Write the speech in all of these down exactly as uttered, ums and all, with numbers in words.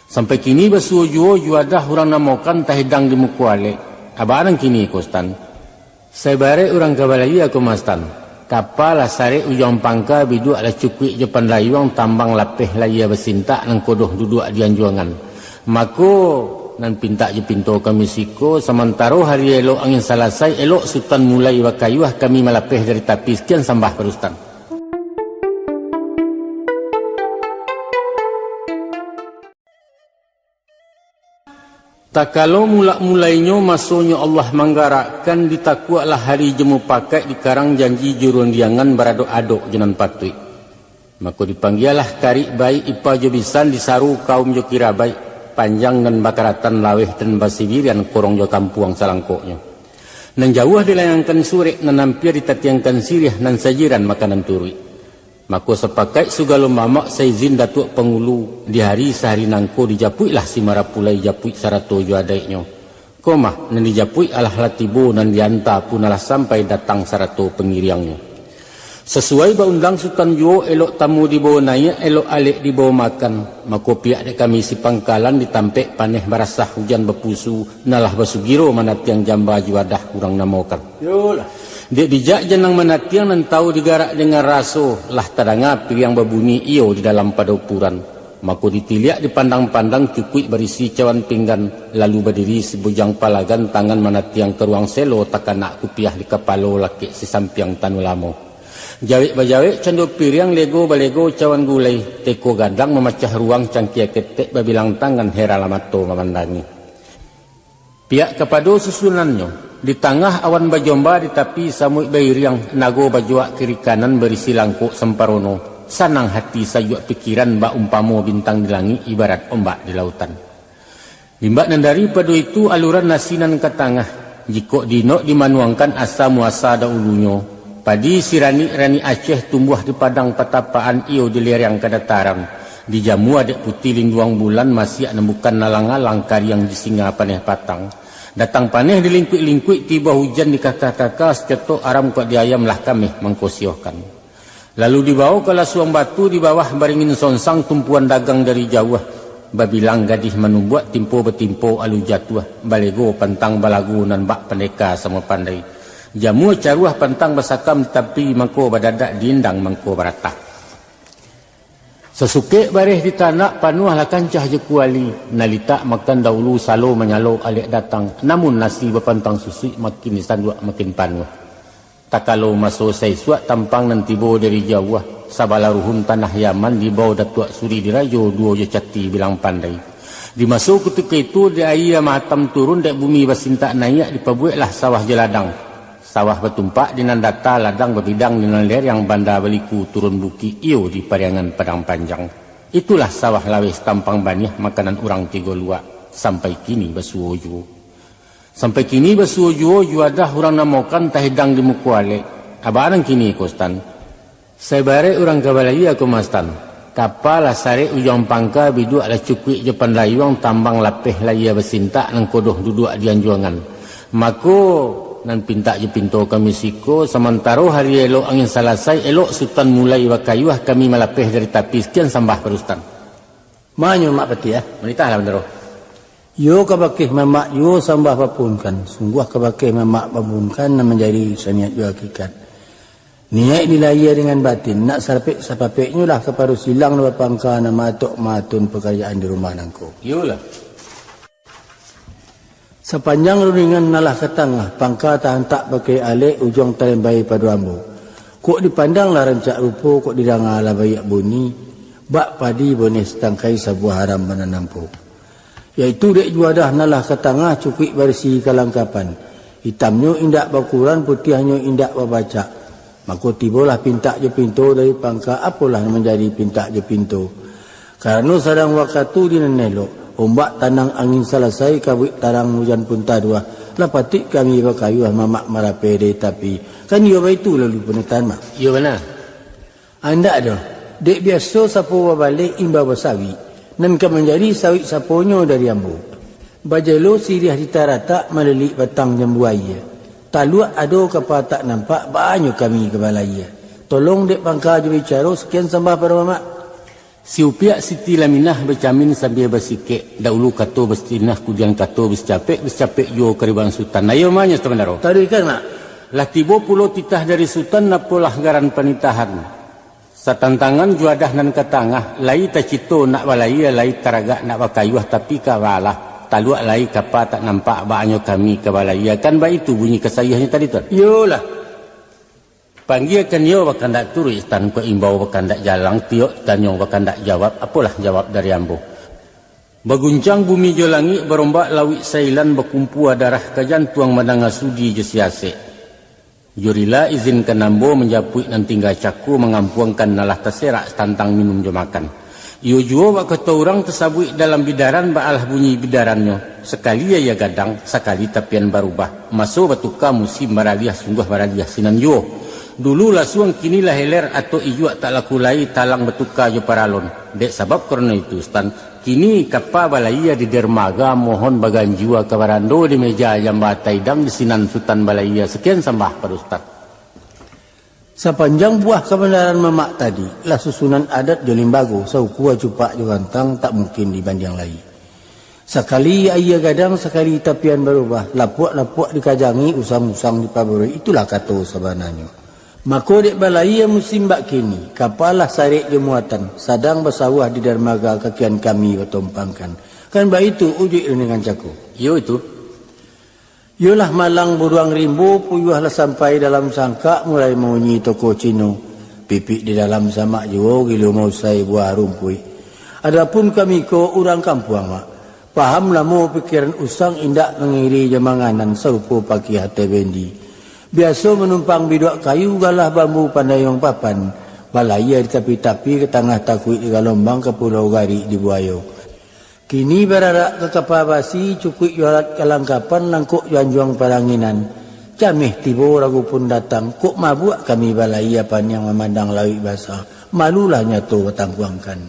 Sampai kini basuo juo juadah urang namokan tahidang di muko alek. Aba nan kini ko, Sutan? Sabarek urang ka balayia ko mah, Sutan. Kapa lah sarek ujuang pangka, biduak lah cukuik jo pandayuang, tambang lapeh layia basintak, nan kodoh duduak di anjuangan. Mako, nan pintak jo pinto kami siko, samantaro hari elok angin salasai, elok Sutan mulai bakayuah, kami malapeh dari tapi. Sakian sambah pado Sutan. Takalo mulak-mulainyo masonyo Allah manggarakkan, ditakuaklah hari jo mupakaik, dikarang janji jo rundiangan, baradok-adok jo nan patuik. Mako dipanggialah karik baik, ipa jo bisan, disaru kaum jo kirabaik, panjang nan bakaratan, laweh nan basibirian, korong jo kampuang salangkoknyo. Nan jauah dilayangkan surek, nan ampia ditatiangkan siriah, nan sajiran makanan turuik. Mako sapakaik sagalo mamak, saizin Datuak Pangulu, di hari sahari nangko dijapuiklah si marapulai, japuik sarato jo adaiknyo. Ko mah, nan dijapuik alah lah tibo, nan dianta pun alah sampai, datang sarato pangiriangnyo. Sasuai baundang Sutan juo, elok tamu dibawo naiak, elok alek dibawo makan. Mako pihak dek kami si pangkalan, di tampek paneh barasah, ujan bapusu, nan lah basugiro manatiang jamba juadah urang namokan. Yolah. Dek bijak janang manatiang, nan tahu digarak dengan raso, lah tadanga piriang babunyi iyo di dalam padopuran. Mako ditiliak dipandang-pandang, cukuik barisi cawan pinggan, lalu badiri si bujang palagan, tangan manatiang ka ruang selo, takanak kupiah di kapalo, lakek si sampiang tanu lamo. Jawek bajawek cando piriang, lego balego cawan gulai, teko gadang mamacah ruang, cangkia ketek babilang tangan, heran lah mato mamandangi. Pihak kapado susunannyo, di tangah awan bajomba, di tapi samuik bairiang, nago bajuak kiri kanan, barisi langkok samparono, sanang hati sajuak pikiran, bak umpamo bintang di langik, ibarat ombak di lautan. Limbak nan daripado itu, aluran nasi nan ka tangah, jikok diinok dimanuangkan, asa muasa dahulunyo, padi siranik-ranik Aceh tumbuah di padang patapaan, iyo di lereng ka dataran, dijamua dek putih linduang bulan, masiak nan bukan alang-alang, kariang di singa paneh patang. Datang paneh dilingkuik-lingkuik, tibo hujan dikaka-kaka, sacotok aram kok di ayam, lah kameh mangkosiohkan. Lalu dibawo ka lasuang batu, di bawah baringin sonsang, tumpuan dagang dari jauah, babilang gadih manumbuak, timpo batimpo alu jatuah, balego pantang balagu, nan bak pandeka samo pandai. Jamua caruah pantang basakam, tapi mangko badadak, diindang mangko baratah. Sasukek bareh ditanak, panuahlah kancah jo kuali, nalitak makan dahulu, salo manyalo alek datang, namun nasi bapantang susuik, makin disanduak makin panuah. Takalo maso saisuak, tampang nan tibo dari jauah, sabalah ruhun tanah Yaman, dibawo Datuak Suri Dirajo, duo jo cati bilang pandai. Di maso kutiko itu, dek aia mahatam turun, dek bumi basintak naiak, dipabueklah sawah jo ladang. Sawah batumpak di nan data, ladang babidang di nan lereng, banda baliku turun bukik, iyo di Pariangan Padang Panjang. Itulah sawah laweh tampang baniah, makanan urang tigo luak, sampai kini basuo juo. Sampai kini basuo juo, juadah urang namokan, tahidang di muko alek. Aba nan kini ko, Sutan? Sabarek urang ka balayia ko mah, Sutan. Kapa lah sarek ujuang pangka, biduak lah cukuik jo pandayuang, tambang lapeh layia basintak, nan kodoh duduak di anjuangan. Mako, nan pintak jo pinto kami siko, samantaro hari elok angin salasai, elok Sutan mulai bakayuah, kami malapeh dari tapi. Sakian sambah pado Sutan. Manyo Mak Patiah, ah? Manitahlah, Bandaro. Iyo kabakeh mamak juo sambah bapuhunkan, sungguah kabakeh mamak bapuhunkan, nan manjadi saniat jo hakikat. Niaik dilayia dengan batin, nak sarapek sapapeknyo lah kapado silang nan bapangka, nan maatok maatun pakarajaan di rumah nangko. Iyolah. Sapanjang rundingan nan lah ka tangah, pangka tahantak pakai alek, ujuang talembai pado ambo. Kok dipandang lah rancak rupo, kok didanga lah baiak bunyi, bak padi boneh satangkai, sabuah haram bana nampo. Yaitu dek juadah nan lah ka tangah, cukuik barisi kalangkapan. Itamnyo indak bakuran, putiahnyo indak babacak. Mako tibolah pintak jo pinto dari pangka, apolah nan manjadi pintak jo pinto. Karano sadang wakatu di nan elok, ombak tanang angin salasai, kabuik tarang ujan pun taduah, lah patuik kami bakayuah, mamak marapeh dari tapi. Kan iyo baitu lalu punatan, Mak? Iyo bana. Andak doh, dek biaso sapo babaleh imbau basawik, nan ka manjadi sawik saponyo dari ambo. Bajelo siriah di taratak, malilik batang jambu aia. Taluak ado kapa tak nampak, baanyo kami ka balayia. Tolong dek pangka jo bicaro, sakian sambah pado mamak. Si Upiak Siti Laminah bacamin sambia basikek, dahulu kato basinah, kudian kato basicapek, basicapek juo kariban Sutan. Ayo manyo, Sutan Bandaro. Taruihkan, Mak. Lah tibo pulo titah dari Sutan, apolah garan panitahan. Satantangan juadah nan ka tangah, lai tacito nak balayia, lai taragak nak bakayuah, tapi ka balah, taluak lai kapa tak nampak, baanyo kami ka balayia, kan baitu bunyi kasaiahnyo tadi, Tuan? Iyolah. Panggiakan iyo bakandak turuik, Sutan, kok imbau bakandak jalang, tiok tanyo bakandak jawab, apolah jawab dari ambo. Baguncang bumi jo langik, barombak lauik Sailan, bakumpua darah ka jantuang, mandanga sudi jo siasek. Jo rila izinkan ambo manjapuik nan tingga cako, mangampuangkan nan lah taserak satantang minun jo makan. Iyo juo bak kato urang tasabuik dalam bidaran, baalah bunyi bidarannyo, sakali aia gadang, sakali tapian barubah, maso batuka musim baraliah, sungguah baraliah sinan juo. Dulu lasuang, kini lah heler, atok ijuak tak laku lai, talang batuka jo paralon. Dek sabab karano itu, Sutan, kini kapa balayia di dermaga, mohon baganjua ka barando, di meja jamba taidang, di sinan Sutan balayia. Sakian sambah pado Sutan. Sapanjang buah kabandaran mamak tadi, lah susunan adat jo limbago, saukua cupak jo gantang, tak mungkin dibandiang lai. Sakali aia gadang, sakali tapian barubah, lapuak-lapuak dikajangi, usang-usang dipabarui, itulah kato sabananyo. Mako dek balayia musim bak kini, kapa lah sarek jo muatan, sadang basawah di darmaga, kakian kami batompangkan. Kan baitu ujuik rundingan cako. Iyo itu. Iyolah malang buruang rimbo, puyuah lah sampai dalam sangkak, mulai maunyi toko Cino. Pipik di dalam samak juo, gilo mausai buah rumpuik. Adapun kami ko urang kampuang, Mak. Paham lamo pikiran usang, indak mangiri jo manganan, sarupo pakiah ateh bendi. Biaso manumpang biduak kayu, galah bambu pandayuang papan, balayia di tapi-tapi, ka tangah takuik di galombang, ka pulau garik di buayo. Kini bararak ka kapa basi, cukuik jo alat kalangkapan, langkok jo anjuang paranginan. Cameh tibo ragu pun datang, kok mabuak kami balayia paniang, mamandang lauik basa, malulah nyato batangkuangkan.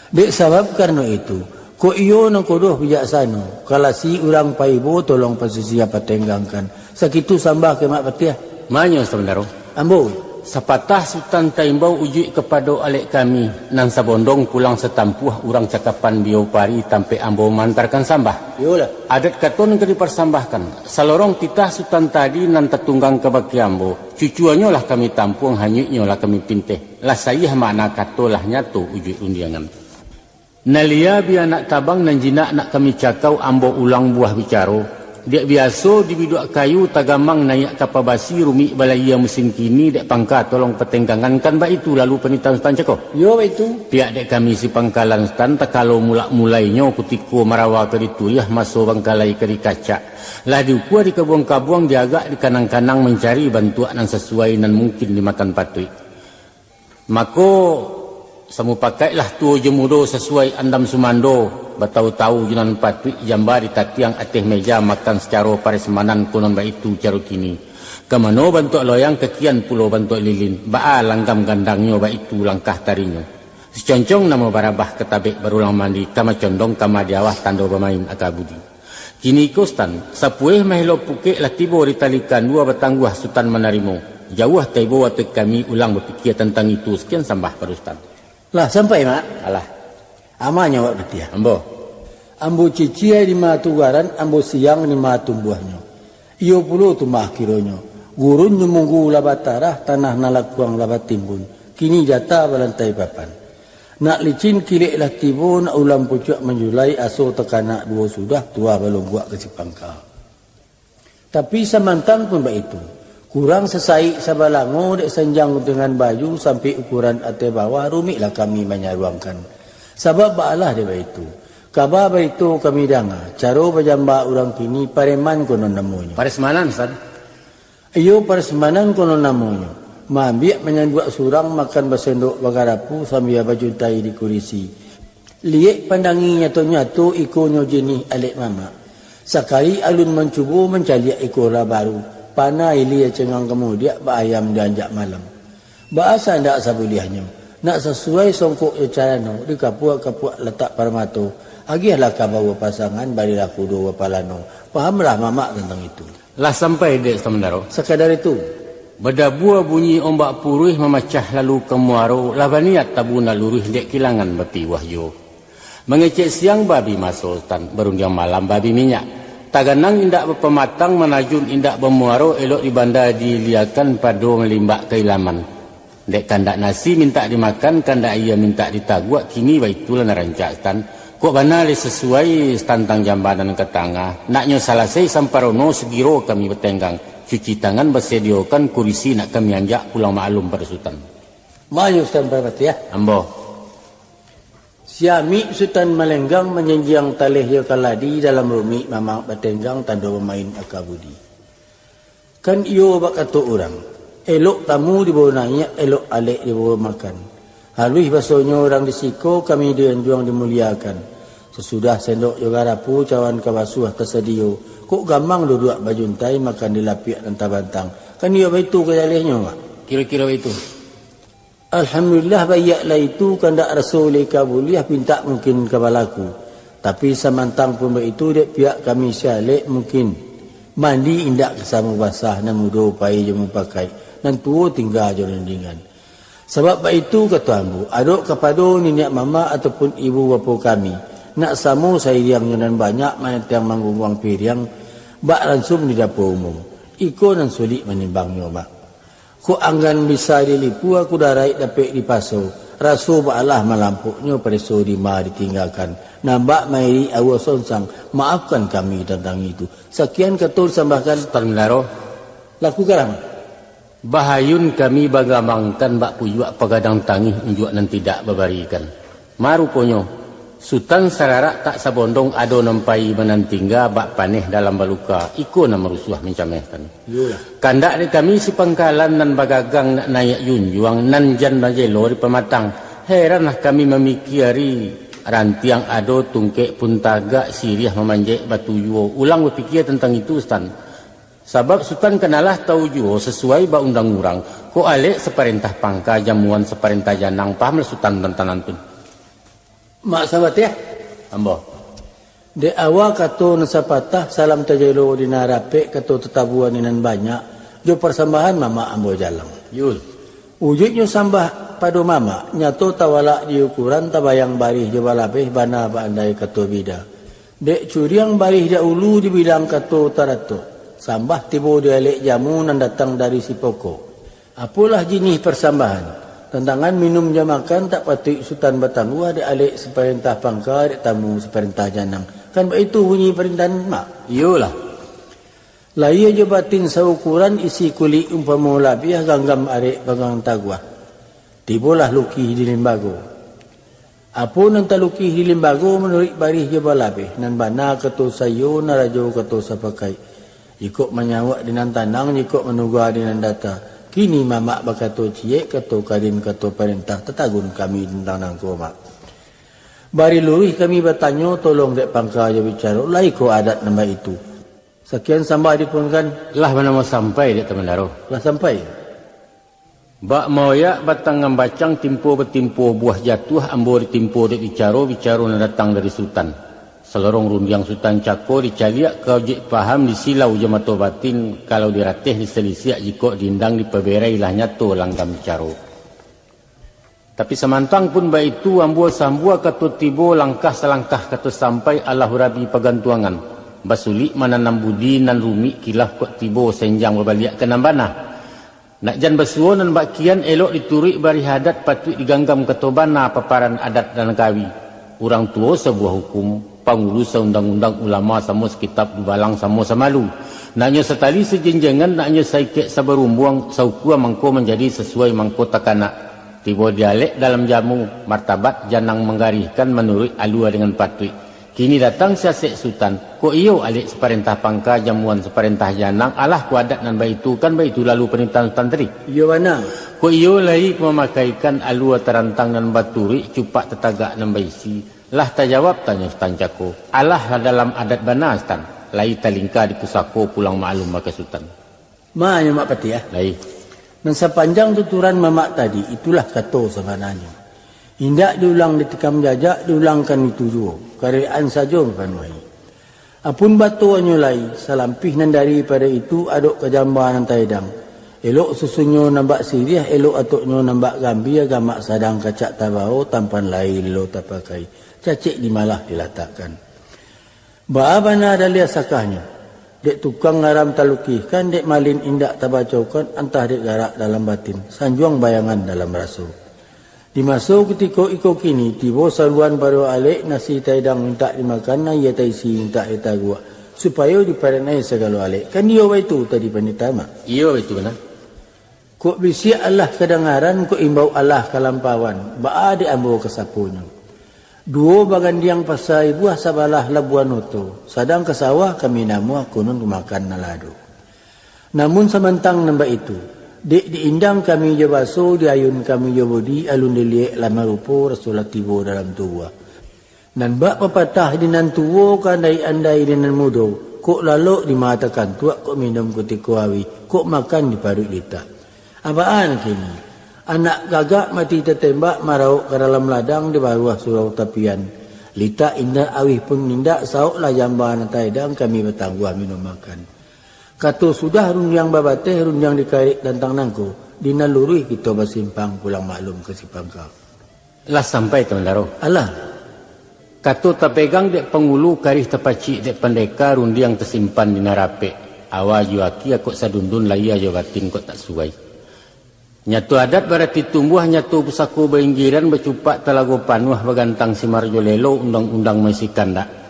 Dek sabab karano itu, kok iyo nan kodoh bijaksano, kalasi urang paibo, tolong pasisia patenggangkan. Sakitu sambah ka Mak Patiah. Manyo, Sutan Bandaro. Ambo. Sapatah Sutan taimbau, ujuik kapado alek kami, nan sabondong pulang satampuah, urang cakapan biau pari, tampek ambo maantarkan sambah. Iyolah. Adat kato nan ka diparsambahkan, salorong titah Sutan tadi nan tatunggang kabake ambo, cucuanyo lah kami tampuang, hanyuiknyo lah kami pinteh, lah saiah makna kato, lah nyato ujuik rundiangan. Nan lia bia nak tabang, nan jinak nak kami cakau, ambo ulang buah bicaro. Dek biaso di biduak kayu, tagamang naiak kapa basi, rumik balayia musim kini, dek pangka tolong patenggangan, kan baitu lalu panitahan Sutan cako? Iyo, baitu. Piak dek kami si pangkalan Sutan, takalo mulak-mulainyo, kutiko marawa ka dituriah, maso bangkalai ka dikacak. Lah diukua dikabuang-kabuang, diagak dikanang-kanang, mancari bantuak nan sasuai, nan mungkin dimakan patuik. Mako, samupakaiklah tuo jo mudo, sasuai andam sumando, batau-tau jo nan patuik, jamba ditatiang ateh meja, makan sacaro parasmanan, konon baitu caro kini. Ka mano bantuak loyang, kakian pulo bantuak lilin, baa langgam gandangnyo, baitu langkah tarinyo. Siconcong namo barabah, katabek barulang mandi, ka macondong ka madiawah, tando bamain aka budi. Kiniko Sutan, sapueh maelo pukek, lah tibo di tali kandua, batangguah Sutan manarimo. Jauah taibo ateh kami, ulang bapikia tantang itu, sakian sambah pado Sutan. Lah sampai, Mak? Alah. Amanyo awak Patiah. Ambo. Ambo cicia di ma tugaran, ambo siang di ma tumbuahnyo. Iyo pulo tu mah kironyo, gurun jo munggu lah batarah, tanah nan lakuang lah batimbun, kini jata balantai papan. Nak licin kilek lah tibo, nak ulam pucuak manjulai, aso takanak duo sudah, tuah balongguak ka si pangka. Tapi samantang pun baitu, kurang sasaik sabalango, dek sanjang dengan baju, sampik ukuran ateh bawah, rumiklah kami manyaruangkan. Sabab baalah dek baitu, kaba barito kami danga, caro bajamba urang kini, pareman konon namonyo. Paresmanan, San? Iyo, paresmanan konon namonyo. Maambiak manyanduak surang, makan basendok bagarapu, sambia bajuntai di kurisi. Liek pandangi nyato-nyato, ikonyo jinih alek mamak. Sakali alun mancubo, mancaliak iko lah baru. Panah ilia cengang kamudiak, baayam dianjak malam. Baa sa ndak sabuliahnyo, nak sasuai songkok jo carano, dikapuak-kapuak latak parmato, agiahlah kabau bapasangan, barilah kudo bapalano. Pahamlah mamak tantang itu. Lah sampai dek Sutan Bandaro? Sakadar itu. Badabua bunyi ombak puruih mamacah lalu ka muaro, lah baniat tabu nak luruih dek kilangan bapiwah juo. Mangecek siang babi maso tan, barundiang malam babi minyak. Taganang indak bapamatang, manajun indak bamuaro, elok di banda diiliakan, pado malimbak ka ilaman. Dek kandak nasi mintak dimakan, kandak aia mintak ditaguak, kini baitulah nan rancak tan. Kok bana lai sasuai tantang jambanan ka tangah, naknyo salasai samparono sagiro kami batenggang, cuci tangan basadiokan kurisi nak kami anjak pulang maklum pado Sutan. Maju Sutan Parpatiah. Ambo. Siamik Sutan Malenggang manjanjiang taleh jo kaladi dalam rumik mamak batenggang tando bamain aka budi. Kan iyo bak kato urang, elok tamu dibawo naiak, elok alek dibawo makan. Haluih basonyo urang di siko kami dianjuang dimuliakan. Sasudah sendok jo garapu cawan ka basuah tasadio, kok gamang duduak bajuntai makan di lapiak nan tabantang. Kan iyo baitu ka jalehnyo, Mak? Kiro-kiro baitu. Alhamdulillah, baiaklah itu kandak raso lai ka buliah pintak mungkin ka balaku. Tapi samantang pun baitu, dek pihak kami si alek mungkin mandi indak ka samo basah, nan mudo pai jo mupakaik, nan tuo tingga jo rundingan. Sabab baitu kato ambo, adok kapado niniak mamak ataupun ibu bapo kami, nak samo sairiang jo nan banyak manantiang manggungguang piriang bak ransum di dapua umum. Iko nan sulik manimbangnyo, Mak. Kok anggan bisa dilipua, kudaraik dapek dipaso, raso baalah malampoknyo, pareso dima ditinggakan, nambak mairik aua sonsang, maafkan kami tantang itu. Sakian kato disambahkan. Sutan Mandaro. Laku karam. Bahayun kami bagamangkan bak pujuak pagadang tangih unjuak nan tidak babarikan. Maruponyo, Sutan sararak tak sabondong ado nan pai manantingga bak paneh dalam baluka, iko nan marusuah mancamehkan. Iyolah. Kandak dek kami si pangkalan nan bagagang nak naiak junjuang, nan jan bajelo di pamatang. Heranlah kami mamikiari, rantiang ado, tungkek pun tagak, siriah mamanjek batu juo. Ulang bapikia tantang itu, Sutan. Sabab Sutan kanalah tau juo sasuai ba undang urang, kok alek saparentah pangka, jamuan saparentah janang, pahamlah Sutan tantang nan tu. Mak Sabatiah. Ambo. Dek awa kato nan sapatah, salam tajelo di nan rapek, kato tatabua di nan banyak, jo parsambahan mamak ambo jalang. Yul. Ujuiknyo sambah pado mamak, nyato tawalak di ukuran, tabayang barih jo balabeh, bana baandai kato bida. Dek curiang barih dahulu dibilang kato taratok, sambah tibo di alek jamu nan datang dari si pokok. Apolah jinih parsambahan, tantangan minum jo makan, tak patuik Sutan batangguah, dek alek saparentah pangka, dek tamu saparentah janang. Kan baitu bunyi parintahan, Mak? Iyolah. Lahia jo batin saukuran, isi kulik umpamo labiah, ganggam arek panggang taguah. Tibolah lukih di limbago. Apo nan talukih di limbago manuruik barih jo balabeh, nan bana kato saiyo, nan rajo kato sapakaik. Jikok manyauak di nan tanang, jikok manuga di nan data. Kini mamak bakato ciek, kato karin, kato parentah, tatagun kami tantang nangko, Mak. Bari luruih kami batanyo, tolong dek pangka jo bicaro, lai ko adat nan baitu. Sakian sambah dipunkan. Lah manamo sampai, dek Tamandaro? Lah sampai. Bak maoyak batang ngambacang, timpo batimpo buah jatuah, ambo ditimpo dek bicaro, bicaro nan datang dari Sutan. Salorong rundiang Sutan cako, dicaliak ka ojek paham, disilau jo mato batin, kalau dirateh disalisiak, jikok diindang dipaberai, lah nyato langgam bicaro. Tapi samantang pun baitu, ambo sambua kato tibo, langkah salangkah kato sampai, alah urabi pagantuangan. Basulik mananam budi, nan rumik kilaf kok tibo, senjang babaliak ka nan bana. Nak jan basuo nan bak kian, elok dituruik barih adat, patuik diganggam kato bana, paparan adat nan kawi. Urang tuo sabuah hukum, pangulu saundang-undang, ulama samo sakitab, dubalang samo samalu. Naknyo satali sajenjengan, naknyo saikek sabarumbuang, saukua mangko manjadi, sasuai mangko takanak. Tibo di alek dalam jamu, martabat janang manggarihkan, manuruik alua dengan patuik. Kini datang si asek Sutan, kok iyo alek saparentah pangka, jamuan saparentah janang, alah ko adat nan baitu, kan baitu lalu parintahan Sutan tadi? Iyo bana. Kok iyo lai ko mamakaikan alua tarantang nan baturuik, cupak tatagak nan baisi? Lah tajawab tanyo Sutan cako, alah lah dalam adat bana Sutan, lai talingka di pusako, pulang maklum bak Sutan. Ma nyo Mak Patiah. Lai. Nan sapanjang tuturan mamak tadi, itulah kato sabananyo. Indak diulang ditikam jajak, diulangkan itu juo, karayaan sajo mapanuahi. Apun batonyo lai, salampih nan daripado itu, adok ka jamba nan taedang. Elok susunnyo nan bak siriah, elok atoknyo nan bak gambia, gamak sadang kacak tabao, tampan lai lo tapakai, cacek di malah dilatakkan. Baa bana daliah sakahnyo, dek tukang ngaram talukihkan, dek malin indak tabacokan, antah dek garak dalam batin, sanjuang bayangan dalam raso. Di maso kutiko iko kini, tibo saruan pado alek, nasi taidang mintak dimakan, aia taisi mintak aia taguak, supayo diparenai sagalo alek. Kan iyo baitu tadi, Pandita Mak? Iyo, baitu bana. Kok bisiak alah kadangaran, kok imbau alah kalampauan, baa dek ambo kasaponyo? Duo bagandiang pasa ibuah, sabalah labuan oto, sadang ka sawah kami namuah, konon ka makan nan lah ado. Namun samantang nan baitu, dek diindang kami jo baso, diayun kami jo bodi, alun diliek lah marupo, raso lah tibo dalam tubuah. Nan bak papatah di nan tuo, ka andai-andai di nan mudo, kok lalok di mata kantuak, kok minum kutiko auih, kok makan di paruik litak. Abaan kini, anak gagak mati tatembak, marauk ka dalam ladang, di baruah surau tapian. Litak indak, auih pun indak, saok lah jamba nan taidang, kami batangguah minum makan. Kato sudah rundiang babateh, rundiang dikarek tantang nangko, di nan luruih kito basimpang, pulang maklum ka si pangka. Lah sampai, Tuan Daro? Alah. Kato tapegang dek pangulu, karih tapacik dek pandeka, rundiang tasimpan di nan rapek. Awa jo akia kok sadundun, lahia jo batin kok tak suai. Nyato adat barati tumbuah, nyato pusako bainggiran, bacupak talago panuah, bagantang simar jo lelo, undang-undang maisi kandak.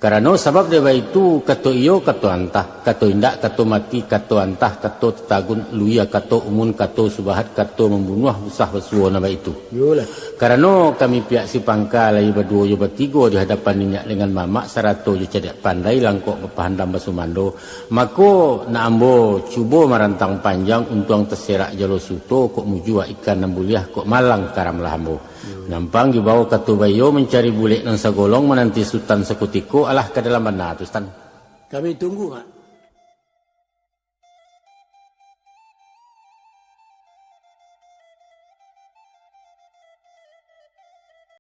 Karano sabab dek baitu, kato iyo, kato antah, kato indak, kato mati, kato antah, kato tatagun, luia, kato umun, kato subahat, kato mambunuah, usah basuo nan baitu. Iyolah. Karano kami pihak si pangka lai baduo jo batigo di hadapan niniak dengan mamak, sarato jo cadiak pandai, langkok bapahandam basumando, mako, nak ambo cubo marantang panjang, untuang taserak jalo suto, kok mujua ikan nan buliah, kok malang karamlah ambo. Nyampang dibao kato baiyo, mancari bulek nan sagolong, mananti sutan sakutiko, alah ka dalam bana tu, Sutan. Kami tunggu, Mak.